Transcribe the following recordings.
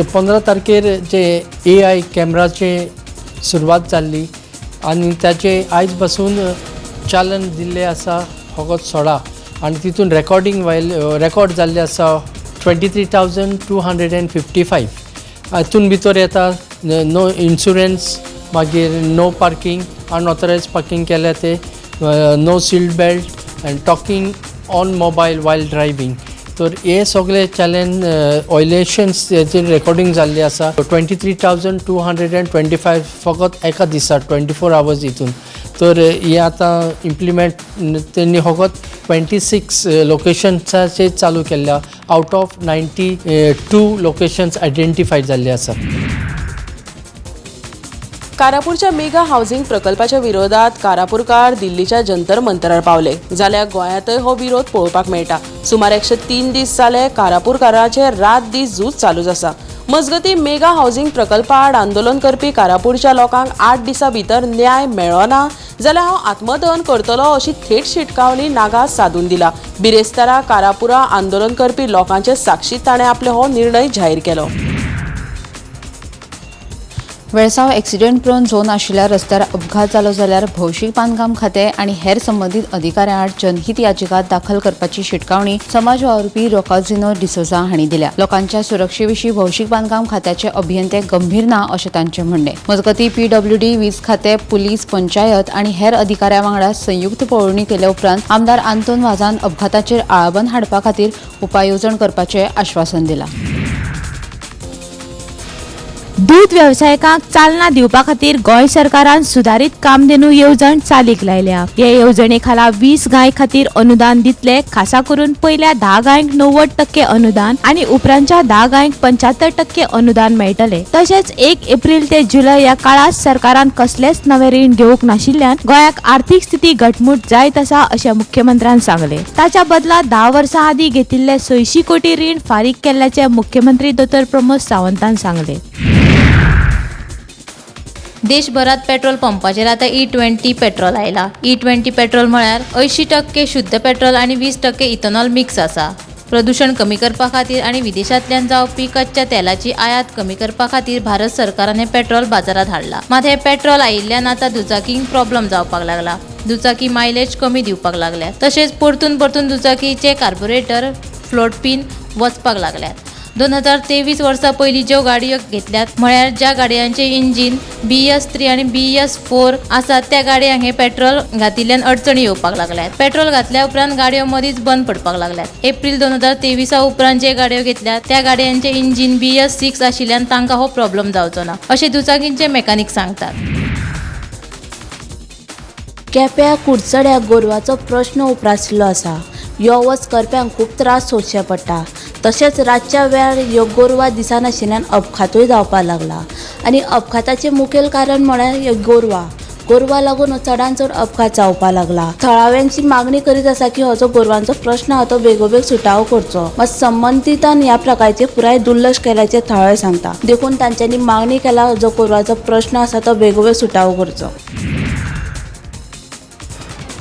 15 तारखेर जे AI कॅमराचे सुरवात जाल्ली आनी ताचे आयज पासून चालन दिल्लें आसा फकत 16 आनी तितून रेकॉर्डिंग रेकॉर्ड जाल्लें आसा 23,255. हातून भितर येता नो इन्शुरन्स, मागीर नो पार्किंग, अनऑथरायज पार्किंग केल्या ते, no seat belt and talking on mobile while driving. तर हे सगळे चॅलेंज वॉयलेशन्स हेचेर रेकॉर्डिंग जाल्ली आसा 23,225 फकत एका दिसा 24 आवर्स हितून. तर हे आतां इम्प्लिमेंट तेणी फकत 26 लोकेशन्साचेर चालू केल्ल्या, out of 92 locations identify जाल्ले आसा. कारापूरच्या मेगा हावसिंग प्रकल्पाच्या विरोधात कारापूरकार दिल्लीच्या जंतर मंतरार पावले, जाल्यार गोंयांतय हो विरोध पळोवपाक मेळटा. सुमार 103 दीस जाले कारापूरकाराचे रात दीस झूज चालूच आसा. मजगती, मेगा हावसिंग प्रकल्पा आड आंदोलन करपी कारापूरच्या लोकांक 8 दिसां भितर न्याय मेळ्ळो ना जाल्यार हांव आत्मदहन करतलो अशी थेट शिटकावणी नागा सादून दिला. बिरेस्तारा कारापुरा आंदोलन करपी लोकांचे साक्षीत ताणें आपलो हो निर्णय जाहीर केलो. वेळसांव एक्सिडेंट प्रोन झोन आशिल्ल्या रस्त्यार अपघात जालो जाल्यार भौशीक बांदकाम खातें आनी हेर संबंदीत अधिकाऱ्यां आड जनहीत याचिका दाखल करपाची शिटकावणी समाज वावुरपी रोकाझिनो डिसोझा हांणी दिल्या. लोकांच्या सुरक्षे विशीं भौशीक बांदकाम खात्याचे अभियंते गंभीर ना अशें तांचें म्हणणें. मजगतीं, पीडब्ल्यूडी, वीज खातें, पुलीस, पंचायत आनी हेर अधिकाऱ्यां वांगडा संयुक्त पळोवणी केले उपरांत आमदार आंतोन वाजान अपघाताचेर आळाबंद हाडपा खातीर उपाय येवजण करपाचें आश्वासन दिलां. दूद वेवसायिकांक चालना दिवपा खातीर गोंय सरकारान सुदारीत कामधेनू येवजण चालीक लायल्या. हे येवजणे खाला 20 गाय खातीर अनुदान दितले. खासा करून पयल्या 10 गायंक 90% अनुदान आनी उपरांतच्या 10 गायंक 75% अनुदान मेळटले. तशेंच 1 एप्रील ते जुलय ह्या काळात सरकारान कसलेच नवे रीण घेवंक नाशिल्ल्यान गोंयाक आर्थिक स्थिती घटमूट जायत आसा अशें मुख्यमंत्र्यान सांगले. ताच्या बदला 10 वर्सां आदीं घेतिल्ले 600 कोटी रीण फारीक केल्ल्याचे मुख्यमंत्री दोतोर प्रमोद सावंतान सांगले. देशभरात पेट्रोल पंपाचेर आतां E20 petrol आयला. E20 petrol म्हळ्यार 80% शुद्ध पेट्रोल आनी 20% इथेनॉल मिक्स आसा. प्रदूशण कमी करपा खातीर आनी विदेशांतल्यान जावपी कच्च्या तेलाची आयात कमी करपा खातीर भारत सरकारान हें पेट्रोल बाजारात हाडला. मात हें पेट्रोल आयिल्ल्यान आतां दुचाकींक प्रॉब्लम जावपाक लागला. दुचाकी मायलेज कमी दिवपाक लागल्या. तशेंच परतून परतून दुचाकीचे कार्बोरेटर फ्लोट पिन वचपाक लागल्यात. 2023 वर्सा पयलीं ज्यो गाडयो घेतल्यात, म्हळ्यार ज्या गाडयांचे इंजीन BS 3 आनी BS 4 आसात, त्या गाडयांक हें पेट्रोल घातिल्ल्यान अडचणी येवपाक लागल्यात. पेट्रोल घातल्या उपरांत गाडयो मदींच बंद पडपाक लागल्यात. एप्रील 2023 उपरांत जे गाडयो घेतल्यात त्या गाडयांचे इंजीन BS 6 आशिल्ल्यान तांकां हो प्रॉब्लम जावचो ना अशें दुचाकींचे मेकानीक सांगतात. केप्यां कुडचड्यार गोरवांचो प्रश्न उप्रासिल्लो आसा. यो वच करप्यांक खूब त्रास सोंसचे पडटा. तशेंच रातच्या वेळार ह्यो गोरवां दिसनाशिल्ल्यान अपघातूय जावपाक लागला आनी अपघाताचें मुखेल कारण म्हळ्यार ह्यो गोरवां. गोरवां लागून चडान चड अपघात जावपाक लागला. थळाव्यांची मागणी करीत आसा की हो जो गोरवांचो प्रश्न आहा तो बेगोबेग सुटावो करचो. मात संबंदितान ह्या प्रकारचे पुराय दुर्लक्ष केल्याचें थळावे सांगता. देखून तांच्यांनी मागणी केला, जो गोरवांचो प्रश्न आसा तो बेगोबेग सुटावो करचो.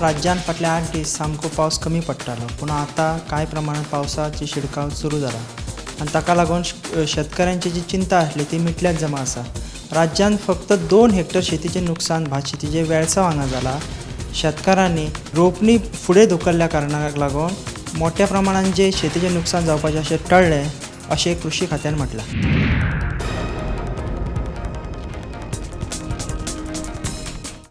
राज्यांत फाटले 8 दीस सामको पावस कमी पडटालो, पूण आतां कांय प्रमाणात पावसाची शिडकाव सुरू जाला आनी ताका लागून शेतकारांची जी चिंता आसली ती मिटल्यात जमा आसा. राज्यांत फक्त 2 हेक्टर शेतीचें नुकसान भात शेतीचें वेळसांव हांगा जाला. शेतकारांनी रोपणी फुडें धुकल्ल्या कारणाक लागून मोठ्या प्रमाणान जे शेतीचें नुकसान जावपाचें अशें टळ्ळें अशें कृशी खात्यान म्हटलां.